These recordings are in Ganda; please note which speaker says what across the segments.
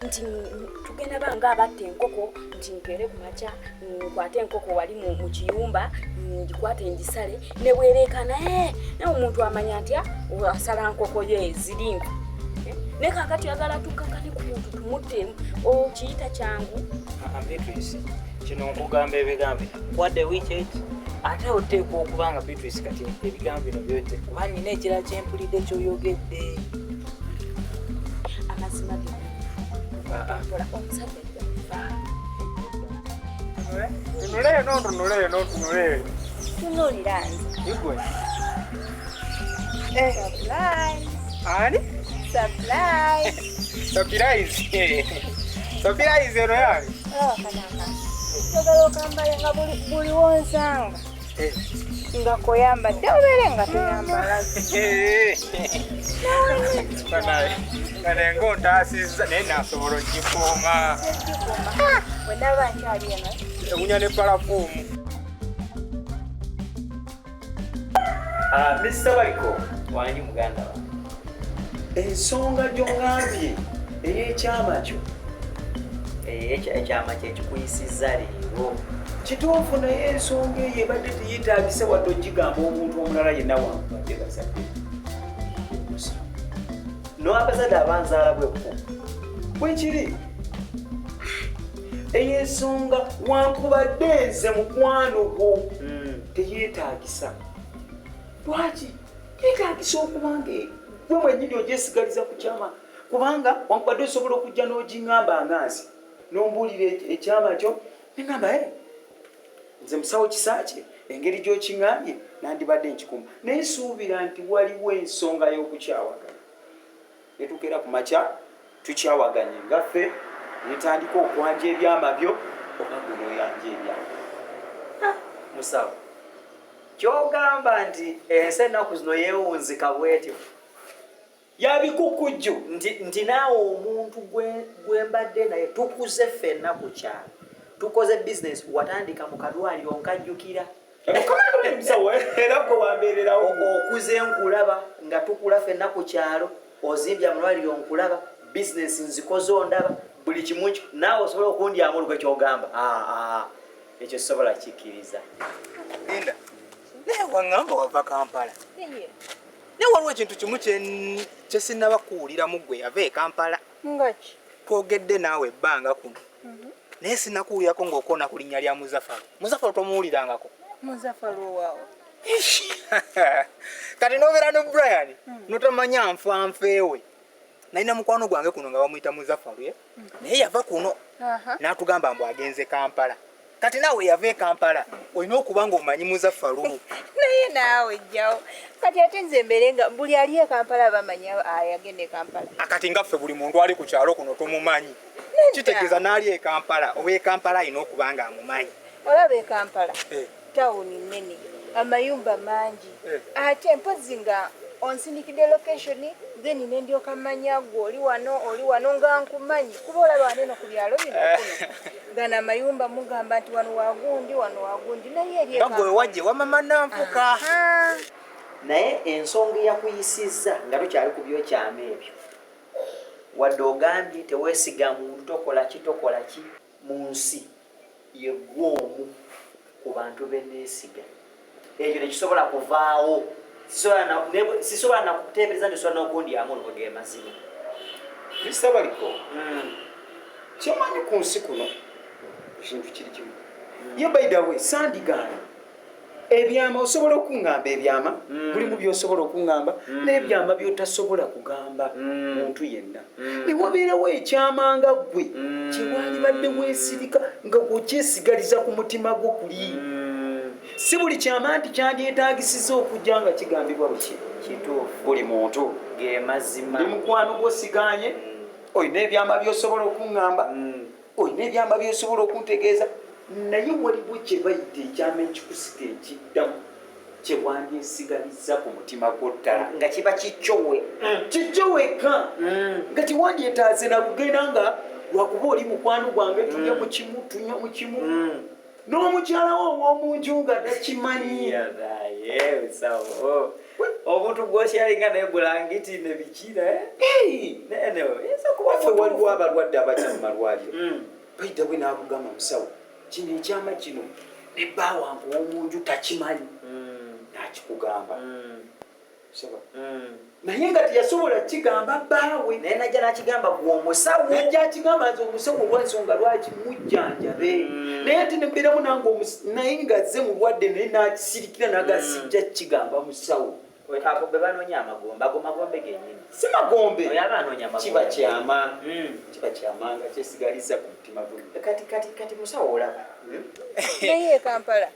Speaker 1: Nti tugenda banga abatta enkoko, nti nkeere ku makya nkwate enkoko wali mu kiyumba, ngikwate ngisale ne bwereekana, naye omuntu amanya nti asala nkoko ye ziri nku. Naye kaakati oyagala tukkakane ku muntu tumuttemu, okiyita kyangu?
Speaker 2: Beatrice, kino nkugamba ebigambo kwadde wiiki eki, ate oteekwa okuba nga Beatrice kati ebigambo bino byote, kuba nina ekirala kyempulidde kyoyogedde.
Speaker 1: Amazima ge mpola, omusajja ajja kufa.
Speaker 3: Tunula eno, tunula eno, tunula eno.
Speaker 4: Tunuulira nze.
Speaker 3: Igwe.
Speaker 4: Surprise!
Speaker 3: Ani?
Speaker 4: Surprise!
Speaker 3: Surprise. Surprise eno yange.
Speaker 4: Olaba kanaka. Njagala okambale nga buli wonsanga. Nga koyambadde obeere nga toyambala.
Speaker 3: Kane ng'ontaasizza, naye naasobola ogikuuma.
Speaker 4: Bwe naba nkyali eno.
Speaker 3: Ewunya ne palafuumu.
Speaker 5: Ah, Mr. Baliko.
Speaker 2: Wangi muganda wange.
Speaker 5: Ensonga gy'oŋŋambye ey'ekyama kyo.
Speaker 2: Ekyama kyekikuyisizza leero.
Speaker 5: Kituufu, naye ensonga eyo ebadde teyeetaagisa wadde ogigamba omuntu omulala yenna wankubadde bazadde.
Speaker 2: N'abazadde abanzaala bwekku.
Speaker 5: Bwekiri, eyo ensonga wankubadde nze mukwano gwo teyeetaagisa. Lwaki yeetaagisa? Okuba nga gwe mwennyini ogyesigaliza ku kyama, kubanga wankubadde osobola okujja n'ogiŋŋamba nga nze n'ombuulira ekyama kyo, neŋŋamba, "Eh, nze musawo Kisaakye, engeri gy'okiŋŋambye nandibadde nkikuma, naye suubira nti waliwo ensonga y'okukyawagana." Netukeera ku makya tukyawaganye nga ffe, netandika okwanja ebyama byo oba gwe noyanja ebyama.
Speaker 2: Musawo, kyogamba nti ensi ennaku zino yeewunzika bwetyo?
Speaker 5: Yabikukujju.
Speaker 2: Nti naawe omuntu gwe mbadde naye tukuze ffenna ku kyalo, tukoze bizinesi, watandika mu kalwaliro, nkajjukira.
Speaker 5: Musawo, era gwe wambeererawo.
Speaker 2: Okuze nkulaba nga tukula ffenna ku kyalo, ozimbye amalwaliro nkulaba, bizinesi nzikoze ondaba, buli kimu naawe osobola okundyamu olukwe. Kyogamba, ah, ah, ekyo sobola kikkiriza.
Speaker 3: Linda, naye waŋŋamba wava Kampala, naye waliwo ekintu kimu kye sinnaba kuwuliramu gwe yava e Kampala.
Speaker 4: Ngaki?
Speaker 3: Twogedde naawe ebbanga kuno, naye sinnakuwulirako ng'okoona ku linnya lya Muzafalu. Muzafalu tomuwulirangako?
Speaker 4: Muzafalu owaawo?
Speaker 3: Kati nobeera ne Brian notamanya nfanfeewe. Nalina mukwano gwange kuno nga bamuyita Muzafalu, eh? Naye yava kuno n'atugamba mbu agenze Kampala. Kati naawe yava e Kampala olina okuba ng'omanyi Muzafalu.
Speaker 4: Naye naawe jjawo, kati ate nze mbeere nga buli ali e Kampala bamanya ayagenda e Kampala?
Speaker 3: Akati nga ffe buli muntu ali ku kyalo kuno tumumanyi, kitegeeza n'ali e Kampala oba e Kampala alina okuba nga amumanyi.
Speaker 4: Olaba e Kampala, tawuni nnene, amayumba mangi. Ate mpozi nga onsindikidde location, then nendyoka manya gwe oli wano, oli wano, nga nkumanyi, kuba olaba wano eno ku byalo bino kuno gano amayumba mugamba nti wano wagundi, wano wagundi, naye eri
Speaker 3: nga gwe wajje wamama nanfuka.
Speaker 4: Aha.
Speaker 2: Naye ensonga eyakuyisizza nga tukyali ku byokyama ebyo, wadde ogambye teweesiga muntu, tokola ki, tokola ki mu nsi, yeggwe omu ku bantu beneesiga. Ekyo tekisobola kuvaawo. Sisobola nakuteebereza nti osobola n'okundyamu olwo, ge mazima.
Speaker 5: Mr. Baliko, kyemanyi ku nsi kuno ekintu kiri kimu. Ye by the way, sandigaana ebyama. Osobola okuŋŋamba ebyama, mulimu byosobola okuŋŋamba n'ebyama byotasobola kugamba muntu yenna. Ne wabeerawo ekyama nga ggwe kyewalibadde weesirika nga gwokyesigaliza ku mutima gwo kuli. Si buli kyama nti kyandyetagisiza okujja nga kigambibwa buki buli muntu.
Speaker 2: Ge mazima.
Speaker 5: Ndi mukwano gwo, siganye. Olina ebyama byosobola okuŋŋamba, olina ebyama byosobola okuntegeeza, naye waliwo kye bayita ekyama ekikusika ekiddamu kyewandyesigalizza ku mutima gwo ddala.
Speaker 2: Nga kiba kikyowe.
Speaker 5: Kijjo wekka, nga tewandyetaaze nakugenda nga lwakuba oli mukwano gwange, tulya mu kimu, tunywa mu kimu, n'omukyala wo ow'omunju nga takimanyi.
Speaker 2: Naye musawo. Omuntu gw'okyalinga naye bulangiti ne biki naye.
Speaker 5: Waffe waliwo abalwadde abajja mu malwaliro. Bayita bwe n'akugamba musawo kino ekyama kino ne bba wange ow'omu nju takimanyi. N'akikugamba. Naye nga teyasobola kigamba bbaawe.
Speaker 2: Naye najja n'akigamba gwe omusawo.
Speaker 5: Najja akigamba nze omusawo olw'ensonga lwaki mujjanjabe. Naye ate ne mbeeramu nange naye nga azze mulwadde naye n'akisirikira n'agamba sijja kigamba musawo.
Speaker 2: Abo be banoonya amagombe, ago magombe gennyini.
Speaker 5: Si magombe.
Speaker 2: Oyo aba anoonya amagombe.
Speaker 5: Kiba kyama. Kiba kyama nga kyesigaliza ku mutima gwe.
Speaker 2: Kati, kati, kati musawo olaba.
Speaker 4: Naye e Kampala.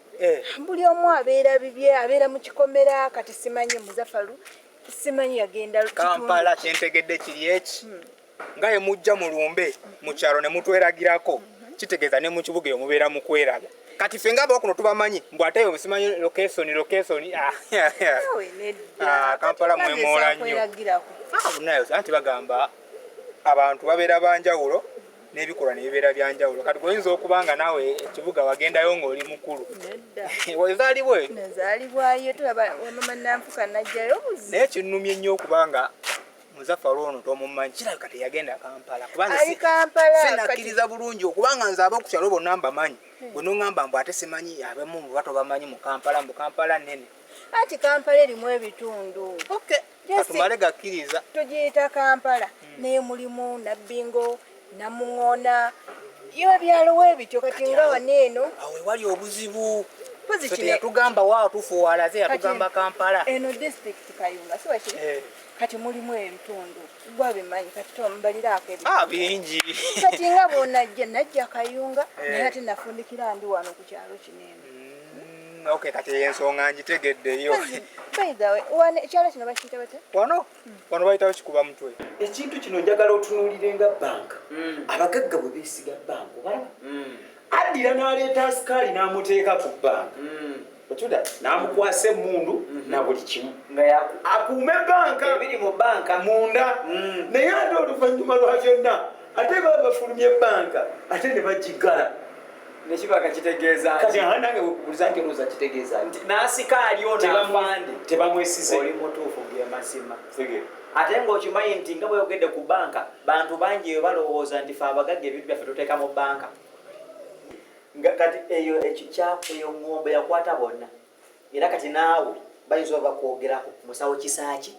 Speaker 4: Buli omu abeera bibye, abeera mu kikomera, kati simanyi Muzafaru, simanyi yagenda kitundu.
Speaker 3: Kampala kyentegedde kiri eki. Nga ye mujja mu lumbe mu kyalo ne mutweragirako, kitegeeza ne mu kibuga eyo mubeera mu kweraga. Kati ffe ng'abo kuno tubamanyi, mbu ate eyo simanyi location, location.
Speaker 4: Naawe nedda.
Speaker 3: Kampala
Speaker 4: Kati
Speaker 3: mwemoola nnyo.
Speaker 4: kweragirako.
Speaker 3: Nayo, anti bagamba abantu babeera banjawulo n'ebikolwa ne bibeera byanjawulo. Kati gwe oyinza okuba nga naawe ekibuga wagendayo ng'oli mukulu.
Speaker 4: Nedda.
Speaker 3: Wazaalibwa eyo?
Speaker 4: Nazaalibwayo, tulaba wamama Nanfuka najjayo obuzi.
Speaker 3: Naye kinnumye nnyo okuba nga Muzafaru ono tomumanyi, kirabika teyagenda Kampala. Kubanga
Speaker 4: Ali Kampala,
Speaker 3: sinakkiriza bulungi okubanga nze ab'oku kyalo bonna mbamanyi. Bwe n'oŋŋamba mbu ate simanyi abamu mbu batobamanyi mu Kampala, mbu Kampala nnene.
Speaker 4: Anti Kampala erimu ebitundu.
Speaker 3: Katumale gakkiriza.
Speaker 4: Tugiyita Kampala, naye mulimu Nabbingo, Namuŋoona, yo ebyalo weebityo kati nga wano eno.
Speaker 3: Awo wewali obuzibu.
Speaker 4: Mpozi
Speaker 3: Ffe
Speaker 4: kino
Speaker 3: teyatugamba wa tufuwalaze, yatugamba Kampala.
Speaker 4: Eno disitulikiti Kayunga, si wakiri? Kati mulimu ebitundu, gwabimanyi kati tombaliraako ebitundu.
Speaker 3: Bingi.
Speaker 4: Kati nga bw'onajja, najja Kayunga, naye ate nafundikira ndi wano ku kyalo kino eno.
Speaker 3: Okay, kati ensonga ngitegeddeyo.
Speaker 4: By the way, wano ekyalo kino bakiyita batya?
Speaker 3: Wano? Wano bayitawo Kikuba Mutwe.
Speaker 5: Ekintu kino njagala otunuulire nga banka. Abagagga bwe beesiga banka, obalaba? Addira n'aleeta asikaali n'amuteeka ku banka. Okiwulira? N'amukwasa emmundu na buli kimu. Akuume banka.
Speaker 2: Ebiri mu banka.
Speaker 5: Munda. Naye ate oluvannyuma lwa byonna, ate baba bafulumye banka, ate ne bagiggala.
Speaker 2: Ne kiba nga kitegeeza
Speaker 5: Kati aha nange bwe kubuuliza nti olowooza kitegeeza ki?
Speaker 2: Nti n'asikaali ono afande.
Speaker 5: Tebamwesize.
Speaker 2: Oli mutuufu ge mazima.
Speaker 5: Tegeera.
Speaker 2: Ate ng'okimanyi nti nga bw'oyogedde ku banka, bantu bangi eyo balowooza nti ffe abagagga ebintu byaffe tuteeka mu banka. Nga kati eyo eyo ŋŋombe yakwata bonna. Era kati naawe bayinza oba bakwogerako musawo Kisaaki.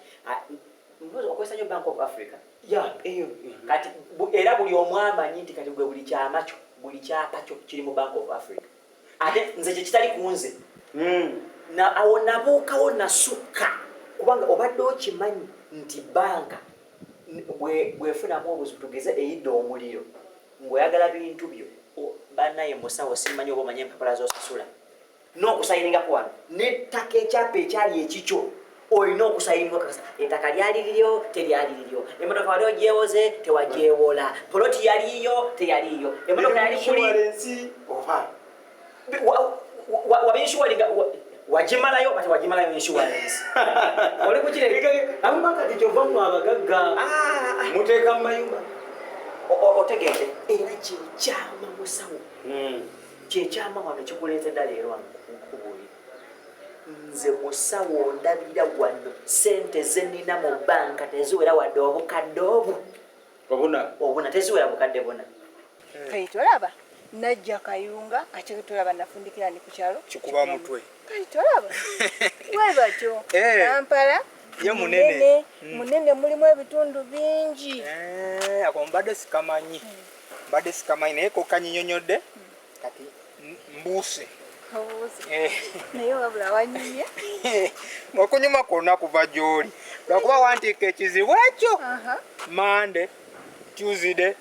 Speaker 2: Mbuuza, okozesa nnyo Bank of Africa?
Speaker 5: Ya, eyo.
Speaker 2: Kati era buli omu amanyi nti kati gwe buli kyama kyo, buli kyapa kyo kiri mu Bank of Africa. Ate nze kye kitali ku nze. Na awo nabuukawo nasukka kubanga obadde okimanyi nti banka bwefunamu obuzibu tugeze eyidde omuliro ng'oyagala bintu byo, bannaye musawo simanyi oba omanye empapula z'osasula n'okusayiningako wano n'ettaka ekyapa ekyali ekikyo olina okusayiningako kakasa ettaka lyali liryo teryali liryo, emmotoka wali ogyewoze tewagyewola, poloti yaliyo teyaliyo, emmotoka yali kuli
Speaker 5: Insurance oba
Speaker 2: wabinshuwalinga wagimalayo bati wagimalayo insurance oli kukireka.
Speaker 5: Amma kati kyova mu abagagga muteeka mu mayumba.
Speaker 2: Otegedde era kyekyama musawo, kyekyama wano kikuleetedda leero wano kubuulira. Nze musawo ndabira wano sente zenina mu banka teziwera wadde obukadde obu
Speaker 5: obuna
Speaker 2: obuna teziwera bukadde buna.
Speaker 4: Kati tolaba najja Kayunga, ate tolaba nafundikira ndi ku kyalo
Speaker 3: Kikuba Mutwe.
Speaker 4: Kati tolaba webatyo. Kampala
Speaker 3: Ye munene.
Speaker 4: Munene, mulimu ebitundu bingi.
Speaker 3: Ako mbadde sikamanyi, mbadde sikamanyi naye kokanyinyonyodde kati mbuuse.
Speaker 4: Obuuse. Naye wabula wanyumye.
Speaker 3: Okunyuma kwonna kuva gy'oli lwakuba wantiika ekizibu ekyo. Mande, Tuesday,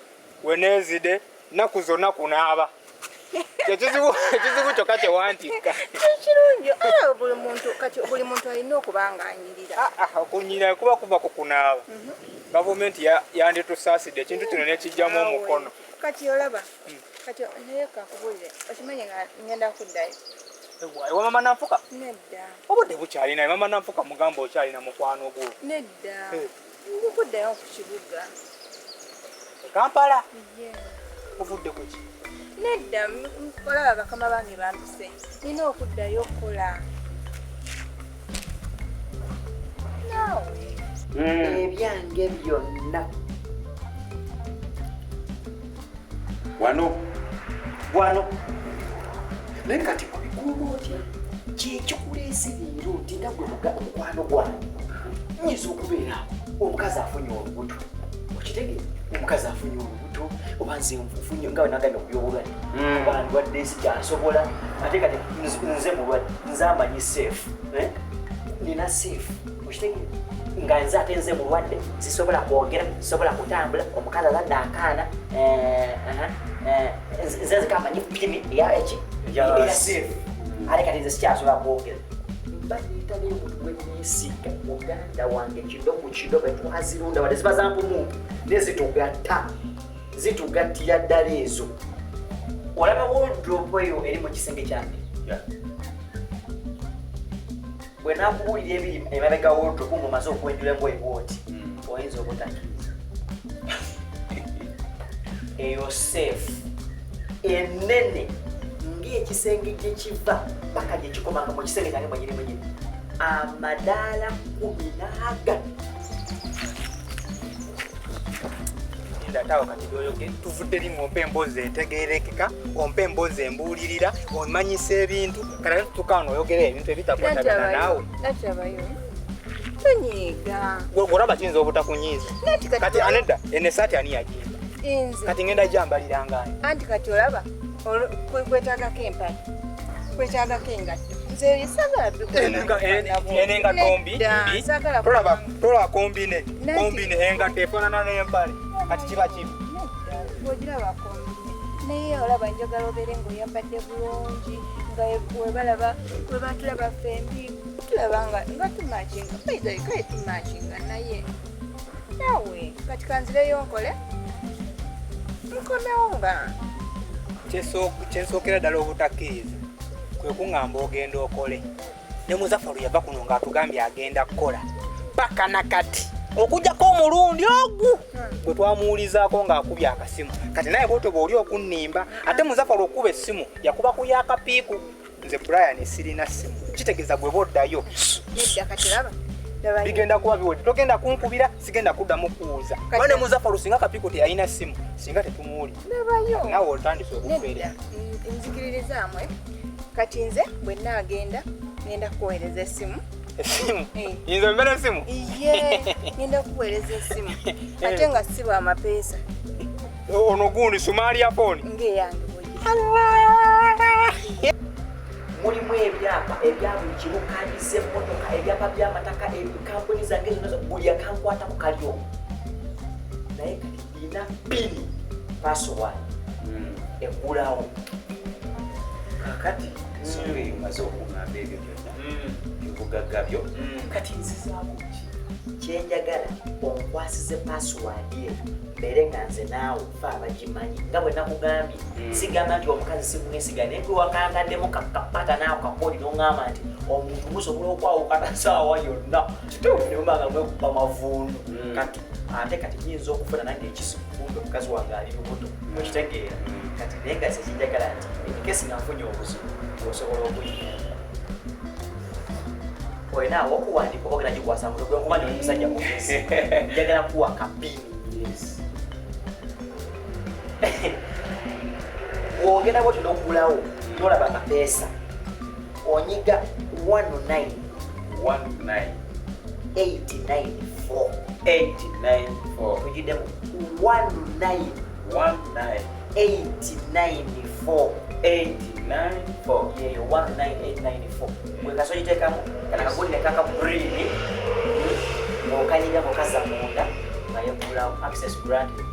Speaker 3: Wednesday, nnaku zonna kunaaba. Ekizibu kyokka kyewantiika.
Speaker 4: Ekirungi era buli muntu kati buli muntu alina okuba nga anyirira.
Speaker 3: Okunyirira kuba kuva ku kunaaba. Gavumenti yanditusaasidde ekintu kino nekijjamu omukono.
Speaker 4: Kati olaba kati naye kakubuulire, okimanyi nga ngenda kuddayo.
Speaker 3: Ewa mama Nanfuka?
Speaker 4: Nedda.
Speaker 3: Obudde bukyalina, mama Nanfuka mugamba okyalina mukwano gwo.
Speaker 4: Nedda. Ndi kuddayo ku kibuga.
Speaker 3: E Kampala?
Speaker 4: Ye.
Speaker 3: Ovudde ku ki?
Speaker 4: Nedda, olaba bakama bange bampise, nina okuddayo okukola. Naawe.
Speaker 2: Ebyange byonna
Speaker 5: wano
Speaker 2: wano. Naye kati obikuuma otya? Kyekikuleese leero nti nga gwe mukwano gwange nyinza okubeera omukazi afunye olubuto, okitegeera? Omukazi afunye olubuto oba nze nfunye nga wenagambye okubyobulwadde oba ndwadde sikyasobola, ate kati nze mulwadde, nze amanyi safe, nina safe, okitegeera? Nga nze ate nze mulwadde, sisobola kwogera, sisobola kutambula, omukazi azadde akaana, nze nzikamanyi pini eya eki eya safe, ate kati nze sikyasobola kwogera. Mba neetaba omuntu gwe neesiga, muganda wange kido ku kido bwe twazirunda wadde ziba za mpumu ne zitugatta, zitugattira ddala ezo. Olaba wardrobe eyo eri mu kisenge kyange, bwe naakubuulira ebiri emabega wardrobe ng'omaze okwenjula engoye bw'oti, oyinza obutakkiriza. Eyo safe enene ng'ekisenge gye kiva paka gye kikomanga mu kisenge kyange mwenyini mwenyini, amadaala 14.
Speaker 3: Ndatawo kati byoyoge tuvudde eri ng'ompa emboozi entegeerekeka, ompa emboozi embuulirira, omanyisa ebintu, kati ate tutuuka wano oyogera ebintu ebitakwatagana naawe.
Speaker 4: Nakyabayo tonyiiga.
Speaker 3: Olaba kiyinza obutakunyiiza. Kati anedda eno essaati ani yagimba? Kati ngenda gyambalira ngani?
Speaker 4: Anti kati olaba kwetaagako empale, kwetaagako engatto. Nze saagala
Speaker 3: Eno engatto mbi, tolaba kombine, kombine engatto efaanana n'empale, kati kiba kibi.
Speaker 4: Ogiraba kombine, naye olaba njagala obeere ng'oyambadde bulungi, nga webalaba webatulaba ffembi tulaba nga tumakinga, kale tumakinga, naye naawe kati kanzireyo nkole nkomewo nga
Speaker 3: kyensookera ddala obutakkiriza kwe kuŋŋamba ogenda okole. Ne Muzafaru yava kuno ng'atugambye agenda kukola paka na kati, okuggyako omulundi ogwo gwe twamuwulizaako ng'akubye akasimu. Kati naye bw'otyo bw'oli okunnimba, ate Muzafaru okuba essimu yakuba ku y'akapiiku. Nze Brian sirina ssimu, kitegeeza gwe boddayo bigenda kuba biwedde, togenda kunkubira, sigenda kuddamu kuwuza. Kuba ne Muzafaru singa kapiiku teyalina ssimu singa tetumuwulira. Naawe otandise okufeera.
Speaker 4: Nzikiririzaamu kati nze bwe nnaagenda ngenda kukuweereza essimu.
Speaker 3: Essimu? Yinza ombera essimu?
Speaker 4: Iye, ngenda kukuweereza essimu. Ate nga si bwa mapeesa.
Speaker 3: Ono gundi Somalia phone.
Speaker 4: Ng'eyange bw'ogira.
Speaker 2: Mulimu ebyapa ebya buli kimu, kaadi z'emmotoka, ebyapa by'amataka, kampuni zange zonna, buli akankwatako kali omwo. Naye kati nina pini password eggulawo.
Speaker 5: Kaakati ensonga eyo omaze okuŋŋamba ebyo byonna byobugagga byo, kati nzizaako ki?
Speaker 2: Kyenjagala onkwasize password eyo mbeere nga nze naawe fe abagimanyi, nga bwe nakugambye sigamba nti omukazi simwesiga, naye gwe wakantaddemu kakapata naawe kakooli n'oŋŋamba nti omuntu musobola okwawukana saawa yonna, kituufu ne muba nga mwekuba mavundu. Kati ate kati nyinza okufuna nange ekizibu, kumbe mukazi wange ali lubuto, okitegeera? Kati naye nga sekinjagala nti enikesi nga nfunye obuzibu osobola okuyiyamba. Olina awo okuwandiika oba ogenda gikwasa mutwe gwe, nkumanyi oli musajja mugezi. Njagala kuwa kapini. Bw'ogenda bwotyo n'oggulawo n'olaba amapeesa, onyiga 19
Speaker 5: 19
Speaker 2: 894.
Speaker 5: 894.
Speaker 2: Tugiddemu 19
Speaker 5: 19
Speaker 2: 894.
Speaker 5: 894.
Speaker 2: Yeyo 19894 bwe kasogiteekamu kana kagundi ne kaka green, ng'okanyiga ng'okazza munda nga yeggulawo, access granted.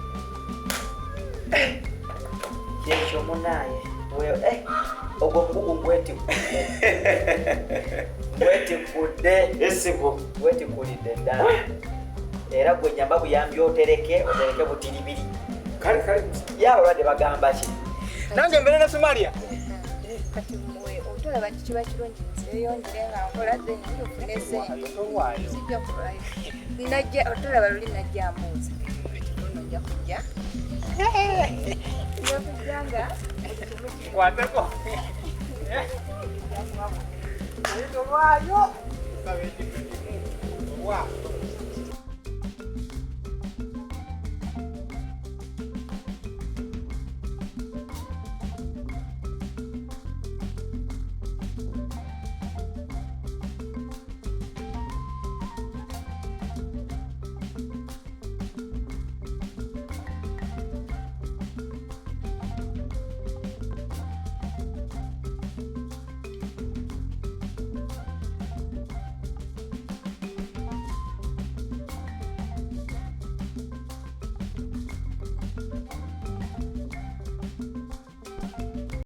Speaker 2: Kyekyo munaaye. Ogwo omugugu ngwetikkudde,
Speaker 5: Esibu
Speaker 2: gwetikkulidde ddala, era gwe nyamba buyambi otereke otereke butiribiri.
Speaker 5: Kale kale.
Speaker 2: Ye abalwadde bagamba ki?
Speaker 3: Nange mbeere ne Somalia.
Speaker 4: Kati mmwe otolaba nti kiba kirungi nzireyo ngire nga nkola, then nfune sente, sijja kulwayo. Najja otolaba luli najja mbuuza luno, nja kujja nja kujja nga
Speaker 3: Kwateko olwayo. Wa.